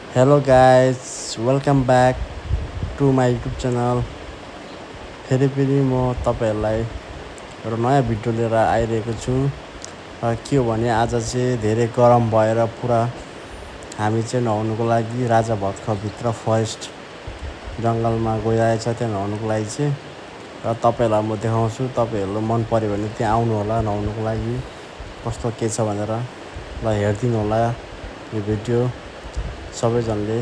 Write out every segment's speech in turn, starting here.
Hello guys welcome back to my YouTube channel. फेरि म तपाईँहरूलाई एउटा नयाँ भिडियो लिएर आइरहेको छु। के हो भने आज चाहिँ धेरै गरम भएर पुरा हामी चाहिँ नुहाउनुको लागि राजा भातखवाभित्र फरेस्ट जङ्गलमा गइरहेछ त्यहाँ नुहाउनुको लागि चाहिँ। र तपाईँहरूलाई म देखाउँछु, तपाईँहरूलाई मन पऱ्यो भने त्यहाँ आउनु होला नुहाउनुको लागि कस्तो के छ भनेर। ल हेरिदिनु होला यो भिडियो सबैजनाले।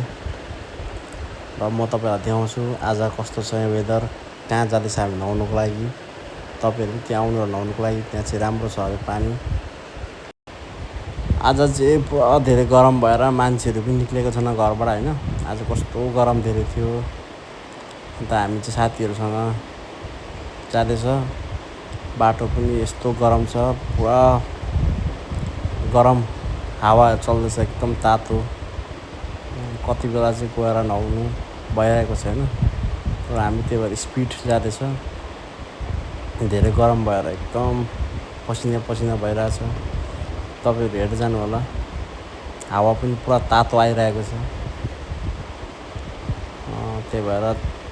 र म तपाईँहरूलाई देखाउँछु आज कस्तो छ यहाँ वेदर, कहाँ जाँदैछ हामी नुहाउनुको लागि। तपाईँहरू त्यहाँ आउनु नुहाउनुको लागि, त्यहाँ चाहिँ राम्रो छ अरे पानी। आज चाहिँ पुरा धेरै गरम भएर मान्छेहरू पनि निक्लेको छैन घरबाट होइन। आज कस्तो गरम धेरै थियो। अन्त हामी चाहिँ साथीहरूसँग जाँदैछ, बाटो पनि यस्तो गरम छ, पुरा गरम हावा चल्दैछ एकदम तातो। कति बेला चाहिँ गएर नुहाउनु भइरहेको छ होइन। र हामी त्यही भएर स्पिड जाँदैछ, धेरै गरम भएर एकदम पसिना पसिना भइरहेछ। तपाईँहरू हेर्दै जानु होला, हावा पनि पुरा तातो आइरहेको छ। त्यही भएर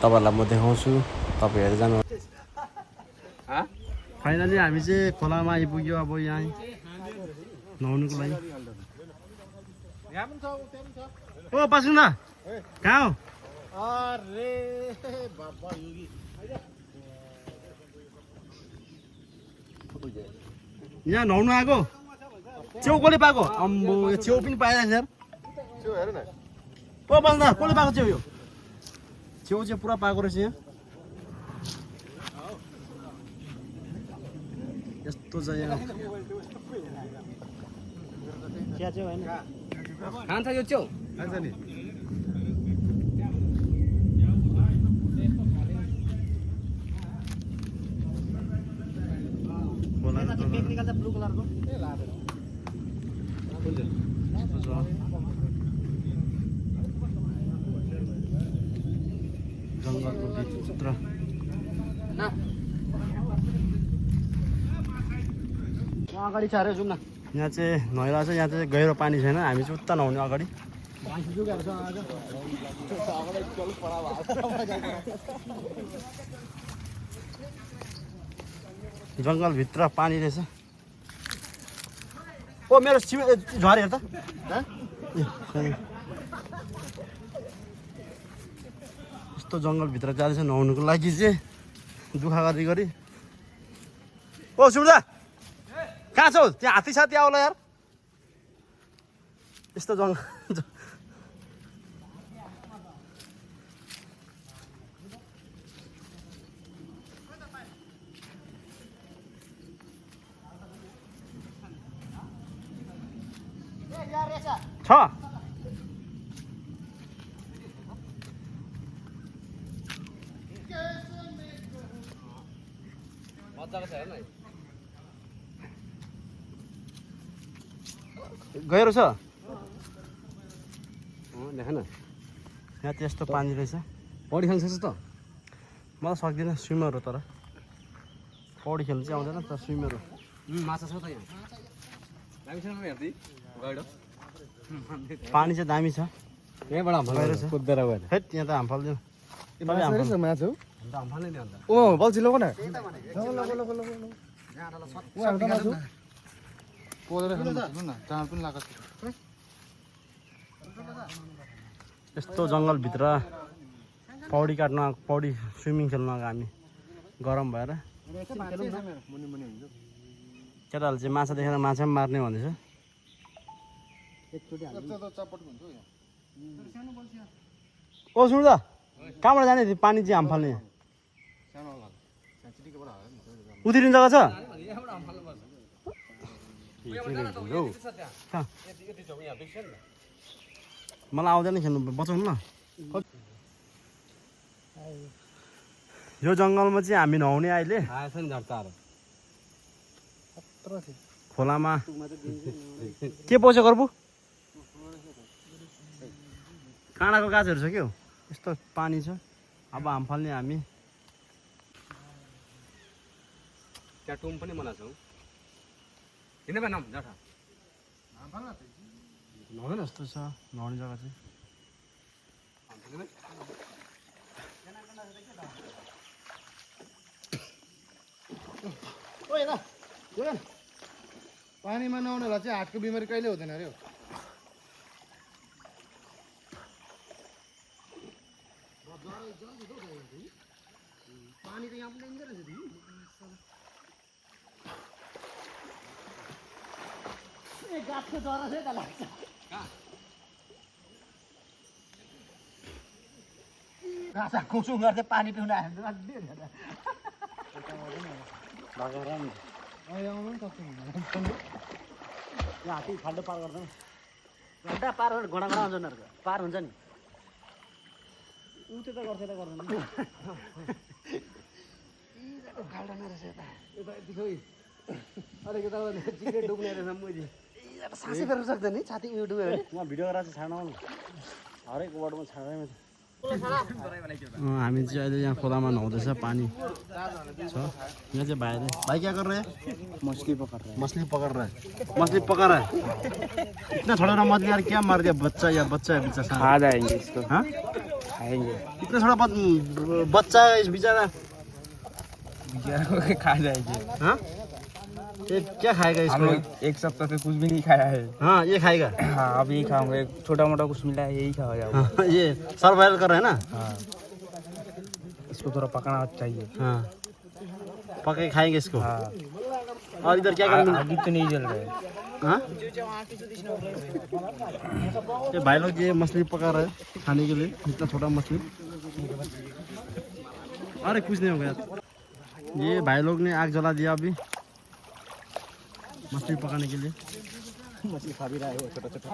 तपाईँहरूलाई म देखाउँछु, तपाईँ हेर्दै जानु। फाइनली हामी चाहिँ खोलामा आइपुग्यो अब यहाँ नुहाउनुको लागि। ओ पासुन्दा कहाँ हो? अरे बाबा योगी यहाँ नुहाउनु आएको छेउ कसले पाएको? अम्बो यो छेउ पनि पाइरहेको छ यार। त्यो हेर न, ओ पासुन्दा कसले पाएको छेउ? यो छेउ चाहिँ पुरा पाएको रहेछ यहाँ। यस्तो छ यहाँ खान्छ यो च्याउ खान्छ नि। ब्लू कलरको जङ्गलको भित्र अगाडि छ अरे जाउँ न। यहाँ चाहिँ नुहाइरहेको छ। यहाँ चाहिँ गहिरो पानी छैन, हामी चाहिँ उता नुहाउने अगाडि। जङ्गलभित्र पानी रहेछ। ओ मेरो झरे हेर त। यस्तो जङ्गलभित्र जाँदैछ नुहाउनुको लागि चाहिँ, दुःख गरी गरी। ओ सुन्दा कहाँ छौ? त्यहाँ हात्ती साथी आउला यार। यस्तो जङ्गल छ। मजाको छ हेर्न। गहिरो छ देख न, यहाँ चाहिँ यस्तो पानी रहेछ। पौडी खेल्न सक्छ त? म त सक्दिनँ, स्विमर हो। तर पौडी खेल्नु चाहिँ आउँदैन, तर स्विमर हो। माछा छ त यहाँ। दामी छ हेर्दै गइडो। पानी चाहिँ दामी छ, यहीँबाट गहिरो छ। कुदेर गएर हेट यहाँ त हाम फाल्दैन। माछु हाम्फाल्ने नि अन्त। ओ बल्छी लग न, यस्तो जङ्गलभित्र पौडी काट्न, पौडी स्विमिङ खेल्न आएको हामी गरम भएर। केटाहरूले चाहिँ माछा देखेर माछा पनि मार्ने भन्दैछ। ओ सुन्दा कहाँबाट जाने पानी चाहिँ हाम फाल्ने? उत्रिने जग्गा छ? मलाई आउँदैन खेल्नु, बचाउनु न। यो जङ्गलमा चाहिँ हामी नुहाउने अहिले आएछ नि झट्टाहरू। खोलामा। के पो छ गर्बु? काँडाको गाछहरू छ के हो? यस्तो पानी छ, अब हाम फाल्ने हामी। त्यहाँ टुम पनि बनाएको छौँ। हिँड्दै नाम झटा नुहाउने जस्तो छ नुहाउने जग्गा चाहिँ। ओइ हेर हेर पानीमा नआउनेलाई चाहिँ हार्टको बिमारी कहिले हुँदैन अरे हो पानी त यहाँ पनि ल्याइन्छ रहेछ दिदी ए गाछको जरा चाहिँ त लाग्छ घाँसा कुचु गर्दै पानी पिउन आयो हात्ती खाल्डो पार गर्दैन घन्टा पार गरेर घोडा घोडा हुन्छ उनीहरूको पार हुन्छ नि ऊ त्यो त गर्छ त गर्दैन खाल्डो नै रहेछ यता यता यति खोइ अलिक यता चिरे डुब्ने रहेछ मैले सासै गर्न सक्दैन नि छाती उयो डुब्यो भने म भिडियो गरेर चाहिँ छाड्न आउनु हरेक वार्डमा छाड्दैन हामी चाहिँ अहिले यहाँ खोलामा नुहाउँदैछ पानी छ यहाँ चाहिँ भाइ क्या कर रहे हैं मछली पकड़ रहे मछली पकड़ रहा है मछली पकड़ रहा है इतना थोड़ा ना मछली यार क्या मार दिया बच्चा या बच्चा है बेचारा खा जाएंगे इसको हाँ खाएंगे इतना थोड़ा बच्चा है इस बेचारा खा जाएंगे हाँ ये क्या खाएगा हम इसको लोग एक सप्ताह से कुछ भी नहीं खाया है हाँ ये खाएगा हाँ अब यही खाऊंगा एक छोटा मोटा कुछ मिला है यही खा जाऊंगा हाँ, ये सर्वाइवल कर रहे हैं ना हाँ इसको थोड़ा पकाना चाहिए हाँ पके खाएंगे इसको हाँ और इधर क्या करेंगे अभी तो नहीं जल रहे हाँ ये भाई लोग ये मछली पका रहे हैं खाने के लिए इतना छोटा मछली अरे कुछ नहीं हो गया ये भाई लोग ने आग जला दिया अभी मछली पकाने के लिए मछली खा भी रहा है वो छोटा छोटा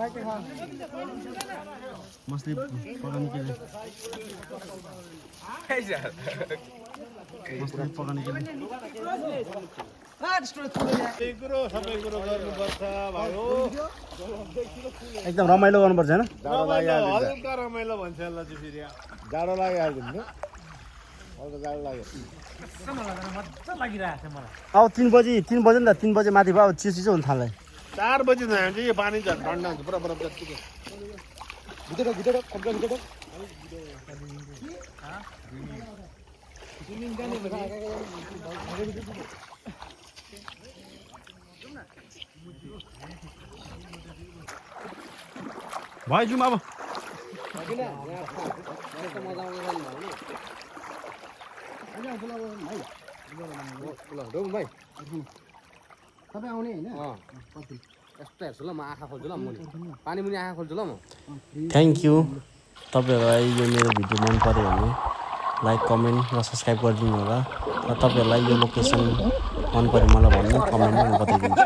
मछली पकाने के लिए मछली पकाने के लिए एकदम रमाइलो गर्नुपर्छ होइन हल्का रमाइलो भन्छ यसलाई चाहिँ फेरि जाडो लागिहाल्छ नि हल्का जाडो लाग्यो अब 3 बजी नि त 3 बजे माथि भयो अब चिसो हुन थाल्यो 4 बजी चाहिँ हामी चाहिँ यो पानी झन् ठन्डा हुन्छ पुरा बरफ जत्तिकै भयो जाउँ अब भाइ तपाईँ आउने होइन यस्तो हेर्छु ल म आँखा खोल्छु ल मुनि पानी मुनि आँखा खोल्छु ल म थ्याङ्क यू तपाईँहरूलाई यो मेरो भिडियो मन पऱ्यो भने लाइक कमेन्ट र सब्सक्राइब गरिदिनु होला र तपाईँहरूलाई यो लोकेसन मन पऱ्यो मलाई भन्नु कमेन्टमा म बताइदिन्छु